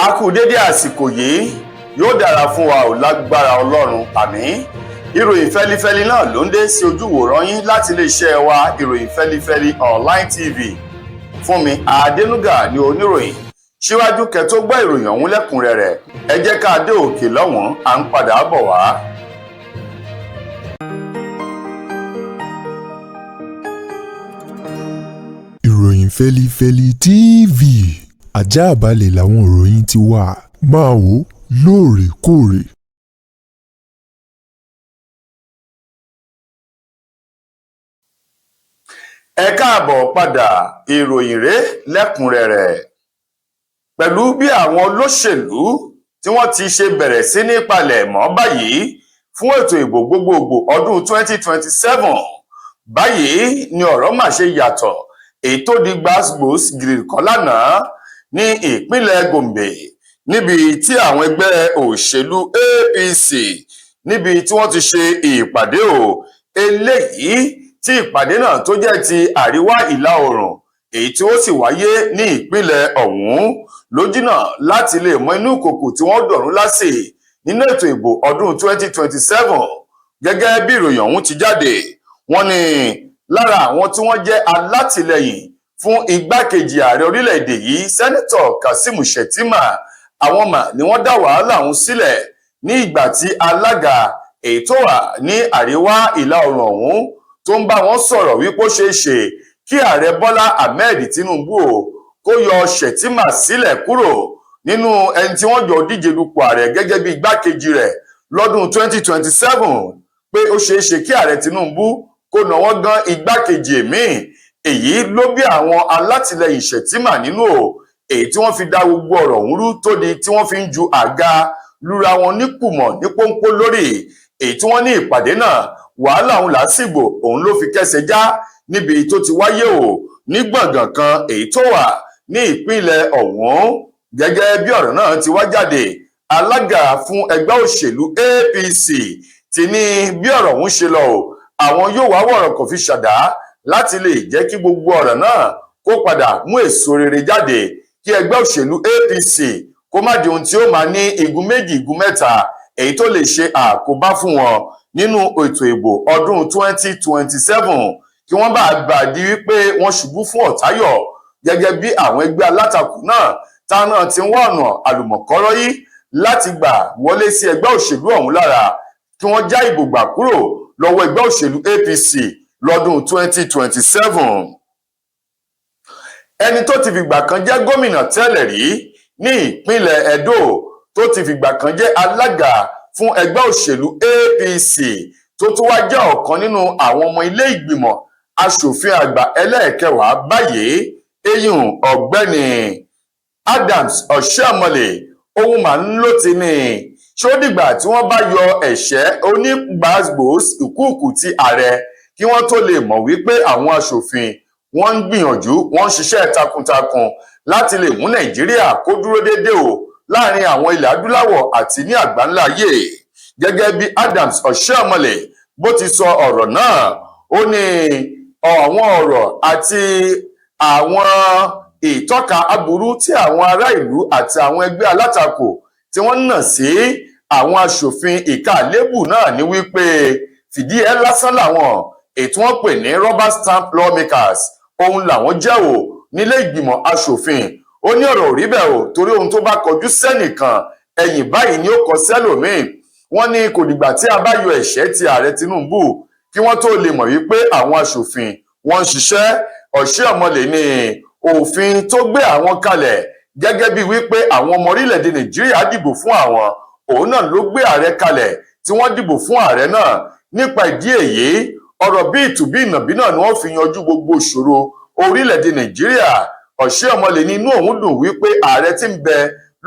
A kú dédé àsìkò yìí, yóò dára fún wa ò lágbára Ọlọ́run, àmín. Ìròyìn fẹ́lifẹ́li náà ló ń dé sí ojúwòrán yín láti iléeṣẹ́ wa, Ìròyìn Fẹ́lifẹ́li Online TV. Fúnmi Adénúgà ní oníròyìn. Síwájú kẹ́ tó gbọ́ ìròyìn ọ̀hún lẹ́kùnrẹ́rẹ́, ẹ jẹ́ ká dé òkè lọ́wọ́n, à ń padà bọ̀ wá. Ìròyìn Fẹ́lifẹ́li TV, àjààbalẹ̀ làwọn ìròyìn ti wà, máa wò lóòrèkóòrè. Ẹ káàbọ̀ padà, ìròyìn rèé lẹ́kùnrẹ́rẹ́. Pẹ̀lú bí àwọn olóṣèlú tí wọ́n ti ṣe bẹ̀rẹ̀ sí ní palẹ̀ mọ́ báyìí fún ètò ìbò gbogbogbò ọdún 2027, báyìí ni ọ̀rọ̀ mà ṣe yàtọ̀, èyí tó di gbàgbós gíríkọ́ lánàá ní ìpínlẹ̀ Gombe, níbi tí àwọn ẹgbẹ́ òṣèlú APC, níbi tí wọ́n ti ṣe ìpàdé o. Eléyìí tí ìpàdé náà tó jẹ́ ti àríwá ìlà oòrùn, èyí tí ó sì wáyé ní ìpínlẹ̀ ọ̀hún lójúnà láti lè mọ inú ìkòkò tí wọ́n dọ̀rún lásì nínú ètò ìbò ọdún 2027. Gẹ́gẹ́ bí ìròyìn ọ̀hún ti jáde, wọ́n ní lára àwọn tí wọ́n jẹ́ alátìlẹyìn fún igbákejì ààrẹ orílẹ̀-èdè yìí, Sẹ́nẹ́tọ̀ Kazeem Shettima, àwọn mà ni wọ́n dá wàhálà ọ̀hún sílẹ̀ ní ìgbà tí alága èyí tó wà ní àríwá ìlà oòrùn ọ̀hún tó ń bá wọn sọ̀rọ̀ wípé ó ṣeé ṣe kí ààrẹ Bọ́lá Ahmed Tinubu o kó yọ Shettima sílẹ̀ kúrò nínú ẹni tí wọ́n jọ díje dupò ààrẹ gẹ́gẹ́ bí igbákejì rẹ̀ lọ́dún 2027, pé ó ṣeé ṣe kí ààrẹ Tinubu kó nawọ́ gan igbákejì míì. Èyí ló bí àwọn alátìlẹyìn Shettima nínú o, èyí tí wọ́n fi dá gbogbo ọ̀rọ̀ ọ̀hún rú tó di tí wọ́n fi ń ju àga lura wọn ní kùmọ̀ ní pọ́npọ́ lórí, èyí tí wọ́n ní ìpàdé náà, wàhálà òun làásìgbò òun ló fi kẹsẹ̀ já níbi tó ti wáyé o, ní gbọ̀ngàn kan èyí tó wà ní ìpínlẹ̀ ọ̀hún. Gẹ́gẹ́ bí ọ̀rọ̀ náà ti wá jáde, alága fún ẹgbẹ́ òṣèlú APC ti ní bí ọ̀rọ̀ ọ̀hún ṣe lọ o, àwọn yóò wá wọ̀rọ̀ kò fi ṣàdá láti lè jẹ́ kí gbogbo ọ̀rọ̀ náà kó padà mú èso rere jáde, kí ẹgbẹ́ òṣèlú APC kó má di ohun tí ó máa ní igun méjì, igun mẹ́ta, èyí tó lè ṣe àkóbá fún wọn nínú ètò ìbò ọdún 2027, kí wọ́n bá gbà di wípé wọ́n ṣubú fún ọ̀táyọ̀, gẹ́gẹ́ bí àwọn ẹgbẹ́ alátakò náà táwọn náà ti ń wá ọ̀nà àlùmọ̀kọ́rọ́ yìí láti gbà wọlé sí ẹgbẹ́ òṣèlú ọ̀hún lára, kí wọ́n já ìbò gbà kúrò lọ́wọ́ ẹgbẹ́ òṣèlú APC lọ́dún 2027. Ẹni tó ti fìgbà kan jẹ́ gómìnà tẹ́lẹ̀ rí ní ìpínlẹ̀ Edo, tó ti fìgbà kan jẹ́ alága fún ẹgbẹ́ òṣèlú APC, tó tún wá jẹ́ ọ̀kan nínú àwọn ọmọ ilé ìgbìmọ̀ aṣòfin àgbà ẹlẹ́ẹ̀kẹwàá báyìí, eyín ọ̀gbẹ́ni Adams Oshiomhole, ohun mà ń ló ti ní ṣó dìgbà tí wọ́n bá yọ ẹ̀ṣẹ́ onígbàgbòs ìkúùkù ti ààrẹ kí wọ́n tó lè mọ̀ wípé àwọn aṣòfin wọ́n ń gbìyànjú, wọ́n ń ṣiṣẹ́ takuntakun láti lè mú Nàìjíríà kó dúró déédéé o láàrin àwọn ilẹ̀ adúláwọ̀ àti ní àgbáńlá ayé. Gẹ́gẹ́ bí Adams Oshiomhole bó ti sọ ọ̀rọ̀ náà, ó ní àwọn ọ̀rọ̀ àti àwọn ìtọ́ka aburú tí àwọn ará ìlú àti àwọn ẹgbẹ́ alátakò tí wọ́n nà sí àwọn aṣòfin ìka àlébù náà ní wípé fìdí ẹ lásán làwọn, ètò wọn pè ní rubber stamp lawmakers òun làwọn jẹ́ o nílé ìgbìmọ̀ aṣòfin. Ó ní ọ̀rọ̀ ò rí bẹ́ẹ̀ o, torí ohun tó bá kọjú sẹ́nìkan, ẹ̀yìn báyìí ni ó kọ sẹ́lòmíì. Wọ́n ní kò dìgbà tí a bá yọ ẹ̀ṣẹ́ ti ààrẹ Tinubu kí wọ́n tó lè mọ̀ wípé àwọn aṣòfin wọ́n ń ṣiṣẹ́. Oshiomhole ní òfin tó gbé àwọn kalẹ̀ gẹ́gẹ́ bí wípé àwọn ọmọ orílẹ̀-èdè Nàìjíríà dìbò fún àwọn, òun náà ló gbé ààrẹ kalẹ̀ tí wọ́n dìbò fún ààrẹ náà. Nípa ìdí èyí, ọ̀rọ̀ bí ìtùbí ìnàbí náà ni wọ́n fi yanjú gbogbo ìṣòro orílẹ̀-èdè Nàìjíríà. Oshiomhole ní inú òun dùn wípé ààrẹ tí ń bẹ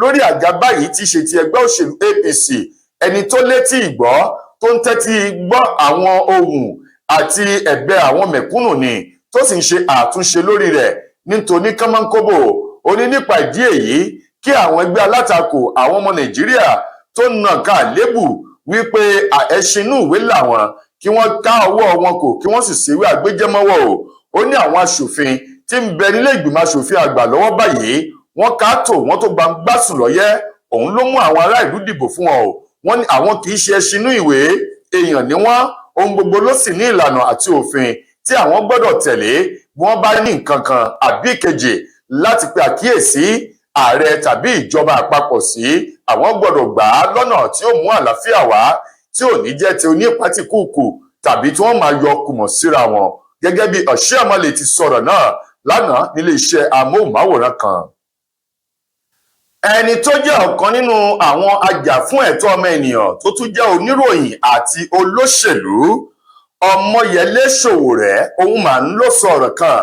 lórí àga báyìí ti ṣe ti ẹgbẹ́ òṣèlú APC, ẹni tó létí ìgbọ́, tó ń tẹ́tí gbọ́ àwọn ohùn àti ẹ̀bẹ̀ àwọn mẹ̀kúnnù ni, tó sì ń ṣe àtúnṣe lórí rẹ̀ nítorí kánmọ́nkóbò. Ó ní nípa ìdí èyí, kí àwọn ẹgbẹ́ alátakò, àwọn ọmọ Nàìjíríà tó nà ká lébù wípé ẹṣin inú ìwé làwọn, kí wọ́n ká ọwọ́ wọn kò, kí wọ́n sì ṣèwé àgbéjẹmọ́wọ́ o. Ó ní àwọn aṣòfin tí ń bẹ nílé ìgbìmọ̀ aṣòfin àgbà lọ́wọ́ báyìí, Wọ́n ká tó wọ́n tó gbangba sùn lọ́yẹ́, òun ló mú àwọn ará ìlú dìbò fún wọn o. Wọ́n ní àwọn kì í ṣe ẹṣinú ìwé, èèyàn ní wọ́n. Ohun gbogbo ló sì ní ìlànà àti òfin tí àwọn gbọ́dọ̀ tẹ̀lé. Bí wọ́n bá ní nǹkan kan àbí ìkejì láti pe àkíyèsí ààrẹ tàbí ìjọba àpapọ̀ sí, àwọn gbọ́dọ̀ gbà á lọ́nà tí ó mú àlàáfíà wá, tí ò ní jẹ́ ti onípátíkùkù tàbí tí wọ́n máa yọ kùmọ̀ síra wọn, gẹ́gẹ́ bí Oshiomhole ti sọ̀rọ̀ náà lánàá nílé iṣẹ́ amóhùnmáwòrán kan. Ẹni tó jẹ́ ọ̀kan nínú àwọn ajàfún ẹ̀tọ́ ọmọ ènìyàn, tó tún jẹ́ oníròyìn àti olóṣèlú, Ọmọyẹlé Sowore, òun mà ń lọ sọ̀rọ̀ kan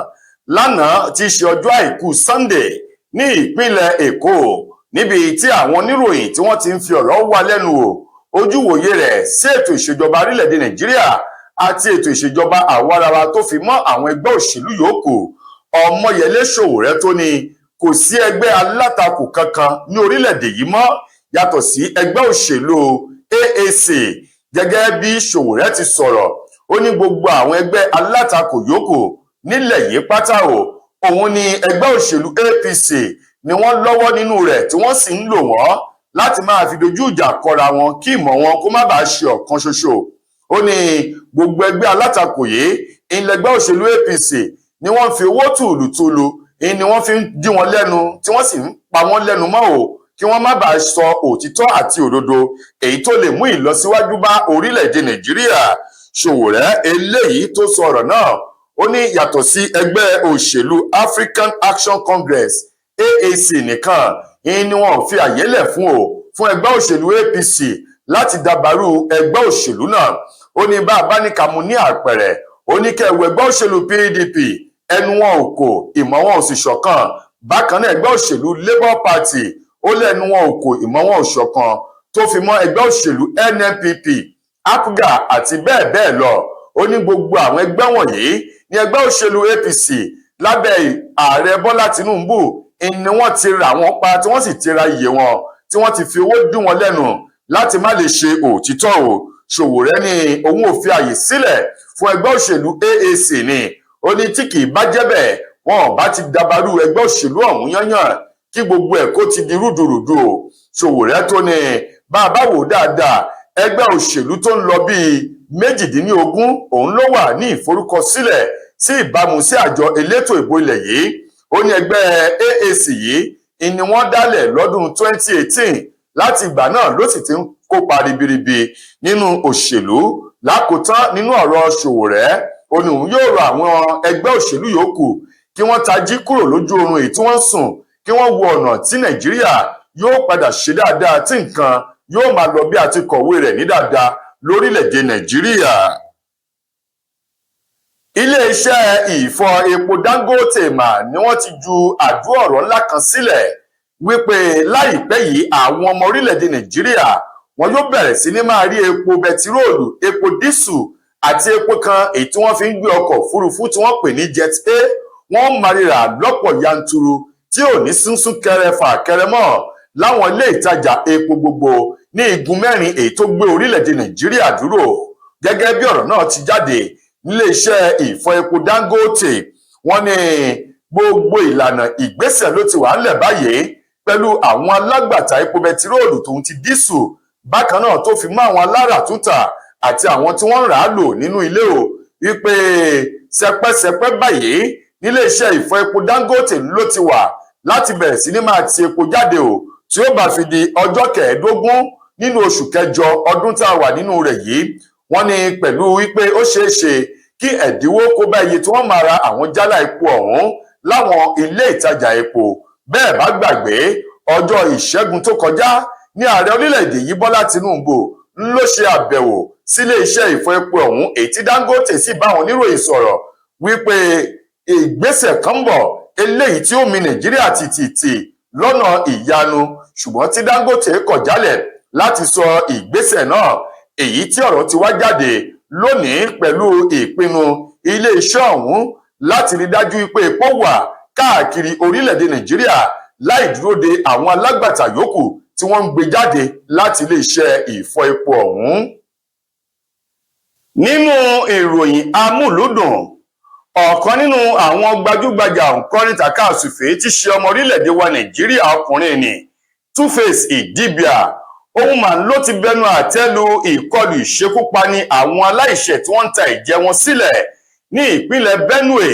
lánàá tí í ṣe ọjọ́ Àìkú Sunday ní ìpínlẹ̀ Èkó, níbi tí àwọn oníròyìn tí wọ́n ti ń fi ọ̀rọ̀ wá lẹ́nu wò ojúwòye rẹ̀ sí ètò ìṣèjọba orílẹ̀-èdè Nàìjíríà àti ètò ìṣèjọba àwarawa tó fi mọ́ àwọn ẹgbẹ́ òṣèlú yòókù. Ọmọyẹlé Sowore tó ní kò sí ẹgbẹ́ alátakò kankan ní orílẹ̀-èdè yìí mọ́ yàtọ̀ sí ẹgbẹ́ òṣèlú AAC. Gẹ́gẹ́ bí Sowore ti sọ̀rọ̀, ó ní gbogbo àwọn ẹgbẹ́ alátakò yòókù nílẹ̀ yìí pátá o, òun ni ẹgbẹ́ òṣèlú APC ni wọ́n lọ́wọ́ nínú rẹ̀, tí wọ́n sì ń lò wọ́n láti máa fi dojú ìjà kọra wọn kí ìmọ̀ wọn kó má bàa ṣe ọ̀kan ṣoṣo. Ó ní gbogbo ẹgbẹ́ alátakò yìí, ìlẹgbẹ́ òṣèlú APC ni wọ́n fi owó tùlùtùlù ni wọ́n fi ń dí wọn lẹ́nu, tí wọ́n sì ń pa wọ́n lẹ́nu mọ́ o, kí wọ́n má bàa sọ òtítọ́ àti òdodo èyí tó lè mú ìlọsíwájú bá orílẹ̀-èdè Nàìjíríà. Sowore eléyìí tó sọ ọ̀rọ̀ náà, ó ní yàtọ̀ sí ẹgbẹ́ òṣèlú African Action Congress, AAC nìkan ni wọn ò fi àyè lẹ̀ fún o fún ẹgbẹ́ òṣèlú APC láti dàbàrú ẹgbẹ́ òṣèlú náà. Ó ní bá a bá ní kàmú ní àpẹẹrẹ, ó ní kẹwọ ẹgbẹ́ òṣèlú PDP, ẹnu wọn ò kò, ìmọ̀ wọn ò sì ṣọ̀kan. Bákan náà, ẹgbẹ́ òṣèlú Labour Party, ó lẹ́nu wọn ò kò, ìmọ̀ wọn ò ṣọ̀kan, tó fi mọ́ ẹgbẹ́ òṣèlú NNPP, APGA àti bẹ́ẹ̀ bẹ́ẹ̀ lọ. Ó ní gbogbo àwọn ẹgbẹ́ wọ̀nyí ní ẹgbẹ́ òṣèlú APC lábẹ́ ààrẹ Bọ́lá Tinubu ni wọ́n ti rà wọ́n pa, tí wọ́n sì ti ra iye wọn, tí wọ́n ti fi owó dún wọn lẹ́nu láti má lè ṣe òtítọ́ o. Sowore ní òun ò fi àyè sílẹ̀ fún ẹgbẹ́ òṣèlú AAC ni. Ó ní tí kì í bá jẹ́ bẹ́ẹ̀, wọn ò bá ti dabarú ẹgbẹ́ òṣèlú ọ̀hún yányàn kí gbogbo ẹ̀ kó ti di rúdurùdu o. Sowore tó ní bá a bá wò dáadáa, ẹgbẹ́ òṣèlú tó ń lọ bíi 18 òun ló wà ní ìforúkọsílẹ̀ sí ìbámu sí àjọ elétò ìbò ilẹ̀ yìí. Ó ní ẹgbẹ́ AAC yìí ni wọ́n dálẹ̀ lọ́dún 2018. Láti ìgbà náà ló sì ti ń kópa ribiribi nínú òṣèlú. Lákòótán nínú ọ̀rọ̀ Sowore, ó ní òun yóò rọ àwọn ẹgbẹ́ òṣèlú yòókù kí wọ́n tají kúrò lójú oorun èyí tí wọ́n ń sùn, kí wọ́n wo ọ̀nà tí Nàìjíríà yóò padà ṣe dáadáa, tí nǹkan yóò máa lọ bí a ti kọ̀wé rẹ̀ ní dáadáa lórílẹ̀‐èdè Nàìjíríà. Iléeṣẹ́ ìfọ epo Dangote mà ni wọ́n ti ju àdó ọ̀rọ̀ ńlá kan sílẹ̀ wípé láìpẹ́ yìí, àwọn ọmọ orílẹ̀-èdè Nàìjíríà wọn yóò bẹ̀rẹ̀ sí ní máa rí epo bẹtiróòlù, epo dísù àti epo kan èyí tí wọ́n fi ń gbé ọkọ̀ òfurufú tí wọ́n pè ní jet A, wọ́n máa ríra lọ́pọ̀ yanturu tí ò ní súnsún kẹrẹ fà kẹrẹ mọ́ láwọn ilé ìtajà epo gbogbo ní igun mẹ́rin èyí tó gbé orílẹ̀-èdè Nàìjíríà dúró. Gẹ́gẹ́ bí ọ̀rọ̀ náà ti jáde níléeṣẹ́ ìfọ epo Dangote, wọ́n ní gbogbo ìlànà ìgbésẹ̀ ló ti wà ńlẹ̀ báyìí pẹ̀lú àwọn alágbàtà epo bẹtiróòlù tòun ti dísù, bákan náà tó fi mọ́ àwọn aláràtúntà àti àwọn tí wọ́n ń rà á lò nínú ilé o, wípé sẹpẹsẹpẹ báyìí níléeṣẹ́ ìfọ epo Dangote ló ti wà láti bẹ̀rẹ̀ sí ní máa ti epo jáde o, tí ó bá fi di ọjọ́ 15 nínú oṣù kẹjọ ọdún tá a wà nínú rẹ̀ yìí. Wọ́n ní pẹ̀lú wípé ó ṣeé ṣe kí ẹ̀dínwó kó bá iye tí wọ́n máa ra àwọn jálá epo ọ̀hún láwọn ilé ìtajà epo. Bẹ́ẹ̀ bá gbàgbé, ọjọ́ Ìṣẹ́gun tó kọjá ní ààrẹ orílẹ̀-èdè yìí, Bọ́lá Tinubu, ló ṣe àbẹ̀wò sílé iṣẹ́ ìfọ epo ọ̀hún, èyí tí Dangote sì bá àwọn oníròyìn sọ̀rọ̀ wípé ìgbésẹ̀ kan ń bọ̀ eléyìí tí ó mi Nàìjíríà tìtìtì lọ́nà ìyanu, ṣùgbọ́n tí Dangote kọ̀ jálẹ̀ láti sọ ìgbésẹ̀ náà, èyí tí ọ̀rọ̀ ti wá jáde lónìí pẹ̀lú ìpinnu iléeṣẹ́ ọ̀hún láti rí dájú pé epo wà káàkiri orílẹ̀-èdè Nàìjíríà láì dúró de àwọn alágbàtà yòókù tí wọ́n ń gbé jáde láti iléeṣẹ́ ìfọ epo ọ̀hún. Nínú ìròyìn amúlùúdùn, Ọ̀kan nínú àwọn gbajúgbajà òǹkọrin tàkasúfèé tí ṣe ọmọ orílẹ̀-èdè wa Nàìjíríà ọkùnrin ní Tuface Idibia, òun mà ló ti bẹnu àtẹ́ lu ìkọlù ìṣekúpani àwọn aláìṣẹ̀ tí wọ́n ń ta ẹ̀jẹ̀ wọn sílẹ̀ ní ìpínlẹ̀ Benue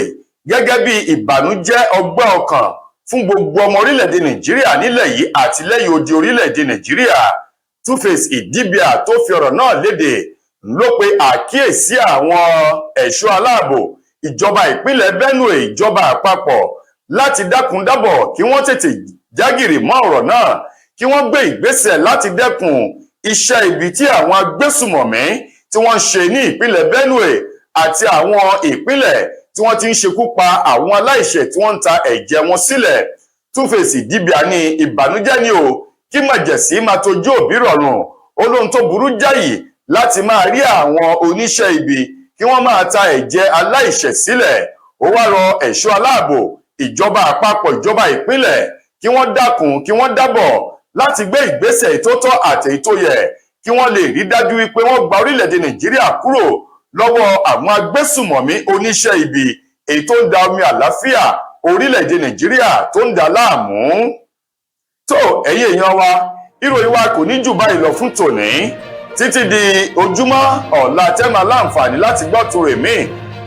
gẹ́gẹ́ bí ìbànújẹ́ ọgbẹ́ ọkàn fún gbogbo ọmọ orílẹ̀-èdè Nàìjíríà nílẹ̀ yìí àti lẹ́yìn odi orílẹ̀-èdè Nàìjíríà. Tuface Idibia tó fi ọ̀rọ̀ náà léde ló pe àkíyèsí àwọn ẹ̀ṣọ́ aláàbò, ìjọba ìpínlẹ̀ Benue, ìjọba àpapọ̀ láti dákun dábọ̀ kí wọ́n tètè jágìrì mọ́ ọ̀rọ̀ náà, kí wọ́n gbé ìgbésẹ̀ láti dẹ́kun iṣẹ́ ibi tí àwọn agbésùmọ̀mí tí wọ́n ń ṣe ní ìpínlẹ̀ Benue àti àwọn ìpínlẹ̀ tí wọ́n ti ń ṣekú pa àwọn aláìṣẹ̀ tí wọ́n ń ta ẹ̀jẹ̀ wọn sílẹ̀. Tuface Idibia ní ìbànújẹ́ ni o kí màjẹ̀sí máa tojú òbí rọrùn. Ó lóhun tó burú jáyì láti máa rí àwọn oníṣẹ́ ibi kí wọ́n máa ta ẹ̀jẹ̀ aláìṣẹ̀ sílẹ̀. Ó wá rọ ẹ̀ṣọ́ aláàbò, ìjọba àpapọ̀, ìjọba ìpínlẹ̀ kí wọ́n dákun, kí wọ́n dábọ̀ láti gbé ìgbésẹ̀ tó tọ́ àti èyí tó yẹ, kí wọ́n lè rí dájú wípé wọ́n gba orílẹ̀-èdè Nàìjíríà kúrò lọ́wọ́ àwọn agbésùmọ̀mí oníṣẹ́ ibi èyí tó ń da omi àlàáfíà orílẹ̀-èdè Nàìjíríà tó ń dà láàmú. Tó ẹ̀yin èèyàn wa, ìròyìn wa kò ní jù báyìí lọ fún tòní títí di ojúmọ́ ọ̀la tẹ́ máa láǹfààní láti gbọ́ tó rè míì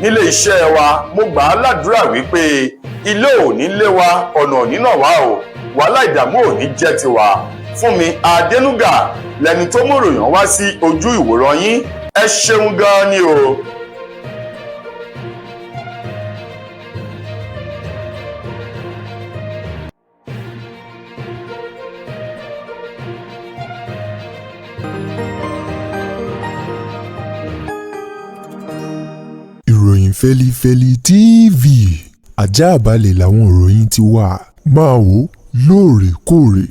nílé iṣẹ́ wa. Mo gbà á ládùúrà wípé ilé ò ní lé wa, ọ̀nà ò ní nà wá o, wàhálà ìdààmú ò ní jẹ́ tiwa. Fúnmi Adénúgà lẹni tó mú ìròyìn wá sí ojú ìwòran yín. Ẹ ṣeun gan-an ni o. Ìròyìn Fẹ́lifẹ́li TV, ajáàbalẹ̀ làwọn ìròyìn ti wà. Máa wò lóòrèkóòrè.